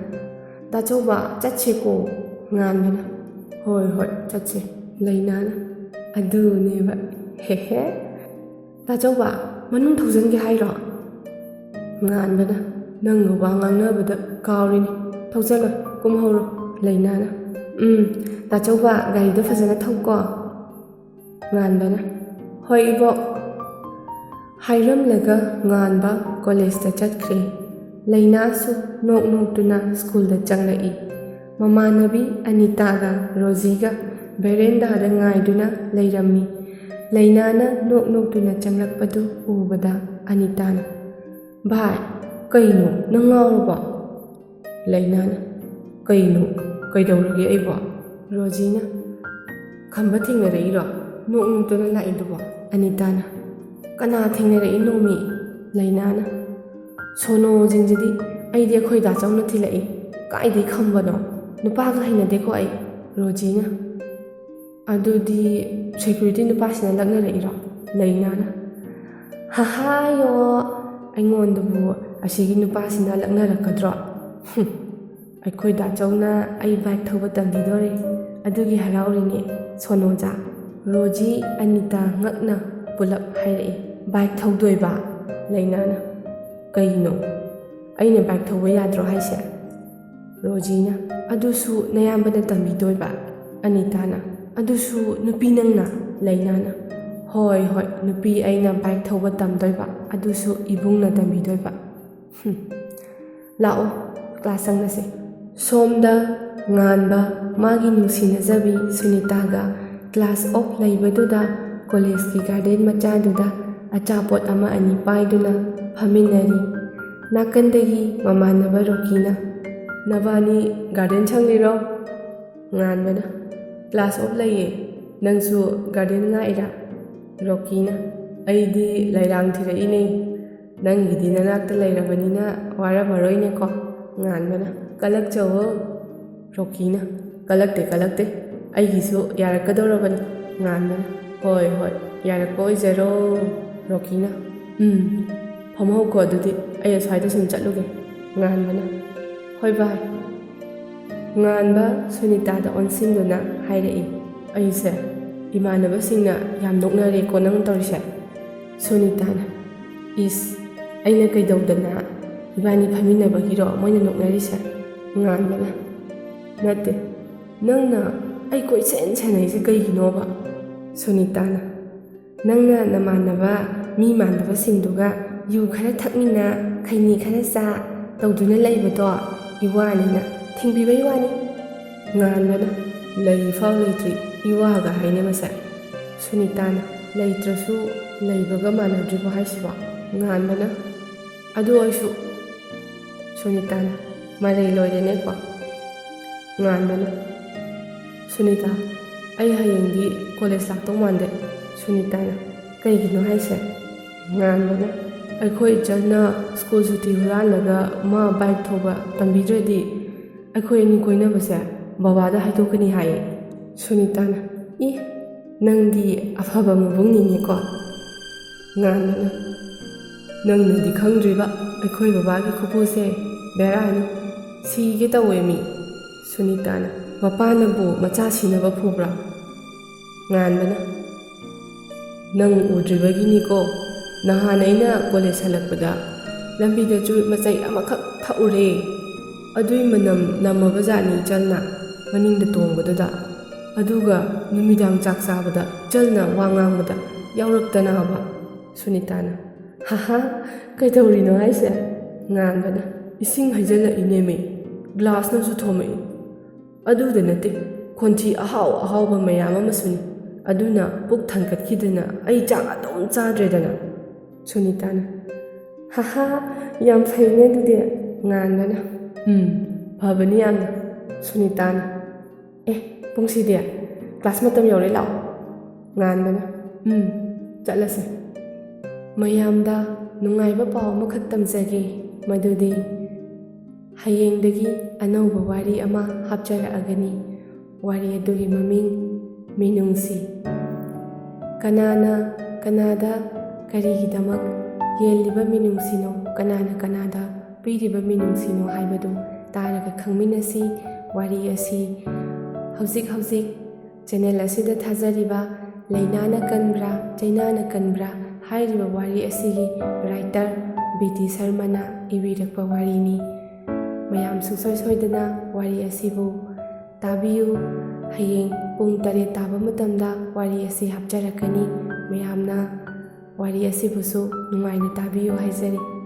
"ꯗꯥ ꯆꯧꯕ, ꯆꯠꯁꯦꯀꯣ꯫" ꯉꯥꯟꯕꯅ, "ꯍꯣꯏ ꯍꯣꯏ, ꯆꯠꯁꯦ꯫" ꯂꯩꯅꯥꯅ, "ꯑꯗꯨꯅꯦꯕ, ꯍꯦ ꯍꯦ꯫ ꯗꯥ ꯆꯧꯕ, ꯃꯅꯨꯡ ꯊꯧꯖꯟꯒꯦ ꯍꯥꯏꯔꯣ?" ꯉꯥꯟꯕꯅ, "ꯅꯪꯒ ꯋꯥ ꯉꯥꯡꯅꯕꯗ ꯀꯥꯎꯔꯤꯅꯤ꯫ ꯊꯧꯖꯜꯂꯣ, ꯀꯨꯝꯍꯧꯔꯣ꯫" ꯂꯩꯅꯥꯅ, "ꯎꯝ, ꯗꯥ ꯆꯧꯕ, ꯒꯥꯔꯤꯗꯣ ꯐꯖꯅ ꯊꯧꯀꯣ꯫" ꯉꯥꯟꯕꯅ, "ꯍꯣꯏ ꯏꯕꯣꯛ꯫" ꯍꯥꯏꯔꯝꯂꯒ ꯉꯥꯟꯕ ꯀꯣꯂꯦꯖꯇ ꯆꯠꯈ꯭ꯔꯦ꯫ ꯂꯩꯅꯥꯁꯨ ꯅꯣꯛ ꯅꯣꯛꯇꯨꯅ ꯁ꯭ꯀꯨꯜꯗ ꯆꯪꯂꯛꯏ꯫ ꯃꯃꯥꯟꯅꯕꯤ ꯑꯅꯤꯇꯥꯒ ꯔꯣꯖꯤꯒ ꯚꯦꯔꯦꯟꯗꯥꯗ ꯉꯥꯏꯗꯨꯅ ꯂꯩꯔꯝꯃꯤ꯫ ꯂꯩꯅꯥꯅ ꯅꯣꯛ ꯅꯣꯛꯇꯨꯅ ꯆꯪꯂꯛꯄꯗꯨ ꯎꯕꯗ ꯑꯅꯤꯇꯥꯅ, "ꯚꯥꯏ, ꯀꯩꯅꯣ, ꯅꯪ ꯉꯥꯎꯔꯕꯣ?" ꯂꯩꯅꯥꯅ, "ꯀꯩꯅꯣ? ꯀꯩꯗꯧꯔꯒꯦ ꯑꯩꯕꯣ?" ꯔꯣꯖꯤꯅ, "ꯈꯝꯕ ꯊꯦꯡꯅꯔꯛꯏꯔꯣ?" ꯅꯣꯛ ꯅꯣꯛꯇꯨꯅ ꯂꯥꯛꯏꯗꯨꯕꯣ? ꯑꯅꯤꯇꯥꯅ꯫ ꯀꯅꯥ ꯊꯦꯡꯅꯔꯛꯏꯅꯣꯃꯤ? ꯂꯩꯅꯥꯅ꯫ ꯁꯣꯅꯣꯁꯤꯡꯁꯤꯗꯤ ꯑꯩꯗꯤ ꯑꯩꯈꯣꯏ ꯗꯥꯆꯧꯅ ꯊꯤꯜꯂꯛꯏ꯫ ꯀꯥꯏꯗꯩ ꯈꯪꯕꯅꯣ? ꯅꯨꯄꯥꯒ ꯍꯩꯅꯗꯦꯀꯣ ꯑꯩ꯫ ꯔꯣꯖꯤꯅ꯫ ꯑꯗꯨꯗꯤ ꯁꯦꯀ꯭ꯌꯨꯔꯤꯇꯤ ꯅꯨꯄꯥꯁꯤꯅ ꯂꯛꯅꯔꯛꯏꯔꯣ? ꯂꯩꯅꯥꯅ꯫ ꯍꯍꯥꯌꯣ, ꯑꯩꯉꯣꯟꯗꯕꯨ ꯑꯁꯤꯒꯤ ꯅꯨꯄꯥꯁꯤꯅ ꯂꯛꯅꯔꯛꯀꯗ꯭ꯔꯣ? ꯍꯨꯝ, ꯑꯩꯈꯣꯏ ꯗꯥꯆꯧꯅ ꯑꯩ ꯕꯥꯏꯛ ꯊꯧꯕ ꯇꯝꯕꯤꯗꯣꯔꯦ, ꯑꯗꯨꯒꯤ ꯍꯔꯥꯎꯔꯤꯅꯦ꯫ ꯁꯣꯅꯣꯖꯥ, ꯔꯣꯖꯤ, ꯑꯅꯤꯇꯥ ꯉꯛꯅ ꯄꯨꯂꯞ ꯍꯥꯏꯔꯛꯏ꯫ ꯕꯥꯏꯛ ꯊꯧꯗꯣꯏꯕ? ꯂꯩꯅꯥꯅ꯫ ꯀꯩꯅꯣ? ꯑꯩꯅ ꯕꯥꯏꯛ ꯊꯧꯕ ꯌꯥꯗ꯭ꯔꯣ ꯍꯥꯏꯁꯦ? ꯔꯣꯖꯤꯅ꯫ ꯑꯗꯨꯁꯨ ꯅꯌꯥꯝꯕꯅ ꯇꯝꯕꯤꯗꯣꯏꯕ? ꯑꯅꯤꯇꯥꯅ꯫ ꯑꯗꯨꯁꯨ ꯅꯨꯄꯤ ꯅꯪꯅ? ꯂꯩꯅꯥꯅ꯫ ꯍꯣꯏ, ꯍꯣꯏ, ꯅꯨꯄꯤ ꯑꯩꯅ ꯕꯥꯏꯛ ꯊꯧꯕ ꯇꯝꯗꯣꯏꯕ, ꯑꯗꯨꯁꯨ ꯏꯕꯨꯡꯅ ꯇꯝꯕꯤꯗꯣꯏꯕ꯫ ꯍꯨꯝ꯫ ꯂꯥꯛꯑꯣ, ꯀ꯭ꯂꯥꯁ ꯆꯪꯉꯁꯦ꯫ ꯁꯣꯝꯗ ꯉꯥꯟꯕ ꯃꯥꯒꯤ ꯅꯨꯡꯁꯤꯅꯖꯕꯤ ꯁꯨꯅꯤꯇꯥꯒ ꯀ꯭ꯂꯥꯁ ꯑꯣꯐ ꯂꯩꯕꯗꯨꯗ ꯀꯣꯂꯦꯖꯀꯤ ꯒꯥꯔꯗꯦꯟ ꯃꯆꯥꯗꯨꯗ ꯑꯆꯥꯄꯣꯠ ꯑꯃ ꯑꯅꯤ ꯄꯥꯏꯗꯨꯅ ꯐꯝꯃꯤꯟꯅꯔꯤ꯫ ꯅꯥꯀꯟꯗꯒꯤ ꯃꯃꯥꯟꯅꯕ ꯔꯣꯀꯤꯅ, "ꯅꯕꯥꯅꯤ ꯒꯥꯔꯗꯦꯟ ꯁꯪꯂꯤꯔꯣ?" ꯉꯥꯟꯕꯅ, "ꯀ꯭ꯂꯥꯁ ꯑꯣꯐ ꯂꯩꯌꯦ, ꯅꯪꯁꯨ ꯒꯥꯔꯗꯦꯟ ꯂꯥꯛꯏꯔꯥ?" ꯔꯣꯀꯤꯅ, "ꯑꯩꯗꯤ ꯂꯩꯔꯥꯡ ꯊꯤꯔꯛꯏꯅꯦ꯫ ꯅꯪꯒꯤꯗꯤ ꯅꯅꯥꯛꯇ ꯂꯩꯔꯕꯅꯤꯅ ꯋꯥꯔꯝꯃꯔꯣꯏꯅꯦꯀꯣ?" ꯉꯥꯟꯕꯅ, "ꯀꯜꯂꯛꯆꯧꯋꯣ꯫" ꯔꯣꯀꯤꯅ, "ꯀꯜꯂꯛꯇꯦ, ꯀꯜꯂꯛꯇꯦ, ꯑꯩꯒꯤꯁꯨ ꯌꯥꯔꯛꯀꯗꯧꯔꯕꯅꯤ꯫" ꯉꯥꯟꯕꯅ, "ꯍꯣꯏ, ꯍꯣꯏ, ꯌꯥꯔꯛꯄ ꯑꯣꯏꯖꯔꯣ꯫" ꯔꯣꯀꯤꯅ, "ꯎꯝ, ꯐꯝꯍꯧꯀꯣ ꯑꯗꯨꯗꯤ, ꯑꯩ ꯑꯁ꯭ꯋꯥꯏꯗ ꯁꯨꯝ ꯆꯠꯂꯨꯒꯦ꯫" ꯉꯥꯟꯕꯅ, "ꯍꯣꯏ ꯚꯥꯏ꯫" ꯉꯥꯟꯕ ꯁꯨꯅꯤꯇꯥꯗ ꯑꯣꯟꯁꯤꯟꯗꯨꯅ ꯍꯥꯏꯔꯛꯏ, "ꯑꯩꯁꯦ ꯏꯃꯥꯟꯅꯕꯁꯤꯡꯅ ꯌꯥꯝ ꯅꯣꯛꯅꯔꯦꯀꯣ ꯅꯪ ꯇꯧꯔꯤꯁꯦ?" ꯁꯨꯅꯤꯇꯥꯅ, "ꯏꯁ, ꯑꯩꯅ ꯀꯩꯗꯧꯗꯅ? ꯏꯕꯥꯅꯤ ꯐꯝꯃꯤꯟꯅꯕꯒꯤꯔꯣ ꯃꯣꯏꯅ ꯅꯣꯛꯅꯔꯤꯁꯦ?" ꯉꯥꯟꯕꯅ, "ꯅꯠꯇꯦ, ꯅꯪꯅ ꯑꯩ ꯀꯣꯏꯁꯦꯟ ꯁꯦꯟꯅꯩꯁꯦ ꯀꯩꯒꯤꯅꯣꯕ?" ꯁꯨꯅꯤꯇꯥꯅ, "ꯅꯪꯅ ꯅꯃꯥꯟꯅꯕ ꯃꯤ ꯃꯥꯟꯗꯕꯁꯤꯡꯗꯨꯒ ꯌꯨ ꯈꯔ ꯊꯛꯃꯤꯟꯅ, ꯈꯩꯅꯤ ꯈꯔ ꯆꯥ ꯇꯧꯗꯨꯅ ꯂꯩꯕꯗꯣ ꯏꯋꯥꯅꯤꯅ ꯊꯤꯡꯕꯤꯕꯩ ꯋꯥꯅꯤ꯫" ꯉꯥꯟꯕꯅ, "ꯂꯩꯐꯥꯎ ꯂꯩꯇ꯭ꯔꯤ ꯏꯋꯥꯒ ꯍꯥꯏꯅꯕꯁꯦ꯫" ꯁꯨꯅꯤꯇꯥꯅ, "ꯂꯩꯇ꯭ꯔꯁꯨ ꯂꯩꯕꯒ ꯃꯥꯟꯅꯗ꯭ꯔꯤꯕꯣ ꯍꯥꯏꯁꯤꯕꯣ?" ꯉꯥꯟꯕꯅ, "ꯑꯗꯨ ꯑꯣꯏꯁꯨ꯫" ꯁꯨꯅꯤꯇꯥꯅ, "ꯃꯔꯩ ꯂꯣꯏꯔꯦꯅꯦꯀꯣ?" ꯉꯥꯟꯕꯅ, "ꯁꯨꯅꯤꯇꯥ, "ꯑꯩ ꯍꯌꯦꯡꯗꯤ ꯀꯣꯂꯦꯖ ꯂꯥꯛꯇꯧ ꯃꯥꯟꯗꯦ꯫" ꯁꯨꯅꯤꯇꯥꯅ꯫ "ꯀꯩꯒꯤꯅꯣ ꯍꯥꯏꯁꯦ?" ꯉꯥꯟꯕꯅ꯫ "ꯑꯩꯈꯣꯏ ꯏꯆꯜꯅ ꯁ꯭ꯀꯨꯜ ꯁꯨꯇꯤ ꯍꯨꯔꯥꯜꯂꯒ ꯃꯥ ꯕꯥꯏꯛ ꯊꯧꯕ ꯇꯝꯕꯤꯗ꯭ꯔꯗꯤ ꯑꯩꯈꯣꯏ ꯑꯅꯤ ꯀꯣꯏꯅꯕꯁꯦ ꯕꯕꯥꯗ ꯍꯥꯏꯗꯣꯛꯀꯅꯤ ꯍꯥꯏꯌꯦ꯫" ꯁꯨꯅꯤꯇꯥꯅ꯫ "ꯏ, ꯅꯪꯗꯤ ꯑꯐꯕ ꯃꯕꯨꯡꯅꯤꯅꯦꯀꯣ꯫" ꯉꯥꯟꯕꯅ꯫ "ꯅꯪꯅꯗꯤ ꯈꯪꯗ꯭ꯔꯤꯕ, ꯑꯩꯈꯣꯏ ꯕꯕꯥꯒꯤ ꯈꯨꯐꯨꯁꯦ ꯕꯦꯔꯥꯅꯤ, ꯁꯤꯒꯦ ꯇꯧꯋꯦ ꯃꯤ꯫" ꯁꯨꯅꯤꯇꯥꯅ꯫ "ꯃꯄꯥꯅꯕꯨ ꯃꯆꯥ ꯁꯤꯅꯕ ꯐꯨꯕ꯭ꯔꯥ?" ꯉꯥꯟꯕꯅ꯫ "ꯅꯪ ꯎꯗ꯭ꯔꯤꯕꯒꯤꯅꯤꯀꯣ, ꯅꯍꯥꯟ ꯑꯩꯅ ꯀꯣꯂꯦꯖ ꯍꯜꯂꯛꯄꯗ ꯂꯝꯕꯤꯗ ꯆꯨꯔꯨꯠ ꯃꯆꯩ ꯑꯃꯈꯛ ꯊꯛꯎꯔꯦ, ꯑꯗꯨꯏ ꯃꯅꯝ ꯅꯝꯃꯕ ꯖꯥꯠꯅꯤ ꯏꯆꯜꯅ ꯃꯅꯤꯡꯗ ꯇꯣꯡꯕꯗꯨꯗ, ꯑꯗꯨꯒ ꯅꯨꯃꯤꯗꯥꯡ ꯆꯥꯛ ꯆꯥꯕꯗ ꯏꯆꯜꯅ ꯋꯥ ꯉꯥꯡꯕꯗ ꯌꯥꯎꯔꯛꯇꯅꯕ꯫" ꯁꯨꯅꯤꯇꯥꯅ꯫ "ꯍꯥꯍꯥ, ꯀꯩꯗꯧꯔꯤꯅꯣ ꯍꯥꯏꯁꯦ?" ꯉꯥꯟꯕꯅ꯫ "ꯏꯁꯤꯡ ꯍꯩꯖꯤꯜꯂꯛꯏꯅꯦꯃꯤ, ꯒ꯭ꯂꯥꯁꯅꯁꯨ ꯊꯣꯝꯃꯛꯏ꯫ ꯑꯗꯨꯗ ꯅꯠꯇꯦ, ꯈꯣꯟꯊꯤ ꯑꯍꯥꯎ ꯑꯍꯥꯎꯕ ꯃꯌꯥꯝ ꯑꯃꯁꯨꯅꯤ꯫ ꯑꯗꯨꯅ ꯄꯨꯛ ꯊꯟꯒꯠꯈꯤꯗꯅ ꯑꯩ ꯆꯥꯛ ꯑꯗꯨꯝ ꯆꯥꯗ꯭ꯔꯦꯗꯅ꯫" ꯁꯨꯅꯤꯇꯥꯅ꯫ "ꯍꯥꯍꯥ, ꯌꯥꯝ ꯐꯩꯅꯦ ꯑꯗꯨꯗꯤ꯫" ꯉꯥꯟꯕꯅ꯫ "ꯎꯝ, ꯐꯕꯅꯤ ꯌꯥꯝꯅ꯫" ꯁꯨꯅꯤꯇꯥꯅ꯫ "ꯑꯦ, ꯄꯨꯡꯁꯤꯗꯤ ꯀ꯭ꯂꯥꯁ ꯃꯇꯝ ꯌꯧꯔꯦ, ꯂꯥꯛꯑꯣ꯫" ꯉꯥꯟꯕꯅ꯫ "ꯎꯝ, ꯆꯠꯂꯁꯦ꯫" ꯃꯌꯥꯝꯗ ꯅꯨꯡꯉꯥꯏꯕ ꯄꯥꯎ ꯑꯃꯈꯛ ꯇꯝꯖꯒꯦ, ꯃꯗꯨꯗꯤ ꯍꯌꯦꯡꯗꯒꯤ ꯑꯅꯧꯕ ꯋꯥꯔꯤ ꯑꯃ ꯍꯥꯞꯆꯔꯛꯑꯒꯅꯤ꯫ ꯋꯥꯔꯤ ꯑꯗꯨꯒꯤ ꯃꯃꯤꯡ ꯃꯤꯅꯨꯡꯁꯤ꯫ ꯀꯅꯥꯅ ꯀꯅꯥꯗ ꯀꯔꯤꯒꯤꯗꯃꯛ ꯌꯦꯜꯂꯤꯕ ꯃꯤꯅꯨꯡꯁꯤꯅꯣ, ꯀꯅꯥꯅ ꯀꯅꯥꯗ ꯄꯤꯔꯤꯕ ꯃꯤꯅꯨꯡꯁꯤꯅꯣ ꯍꯥꯏꯕꯗꯨ ꯇꯥꯔꯒ ꯈꯪꯃꯤꯟꯅꯁꯤ꯫ ꯋꯥꯔꯤ ꯑꯁꯤ ꯍꯧꯖꯤꯛ ꯍꯧꯖꯤꯛ ꯆꯦꯅꯦꯜ ꯑꯁꯤꯗ ꯊꯥꯖꯔꯤꯕ "ꯂꯩꯅꯥꯅ ꯀꯟꯕ꯭ꯔꯥ, ꯆꯩꯅꯥꯅ ꯀꯟꯕ꯭ꯔꯥ" ꯍꯥꯏꯔꯤꯕ ꯋꯥꯔꯤ ꯑꯁꯤꯒꯤ ꯔꯥꯏꯇꯔ ꯕꯤ ꯇꯤ ꯁꯔꯃꯅ ꯏꯕꯤꯔꯛꯄ ꯋꯥꯔꯤꯅꯤ꯫ ꯃꯌꯥꯝ ꯁꯨꯡꯁꯣꯏ ꯁꯣꯏꯗꯅ ꯋꯥꯔꯤ ꯑꯁꯤꯕꯨ ꯇꯥꯕꯤꯌꯨ꯫ ꯍꯌꯦꯡ ꯄꯨꯡ ꯇꯔꯦꯠ ꯇꯥꯕ ꯃꯇꯝꯗ ꯋꯥꯔꯤ ꯑꯁꯤ ꯍꯥꯞꯆꯔꯛꯀꯅꯤ꯫ ꯃꯌꯥꯝꯅ ꯋꯥꯔꯤ ꯑꯁꯤꯕꯨꯁꯨ ꯅꯨꯡꯉꯥꯏꯅ ꯇꯥꯕꯤꯌꯨ ꯍꯥꯏꯖꯔꯤ꯫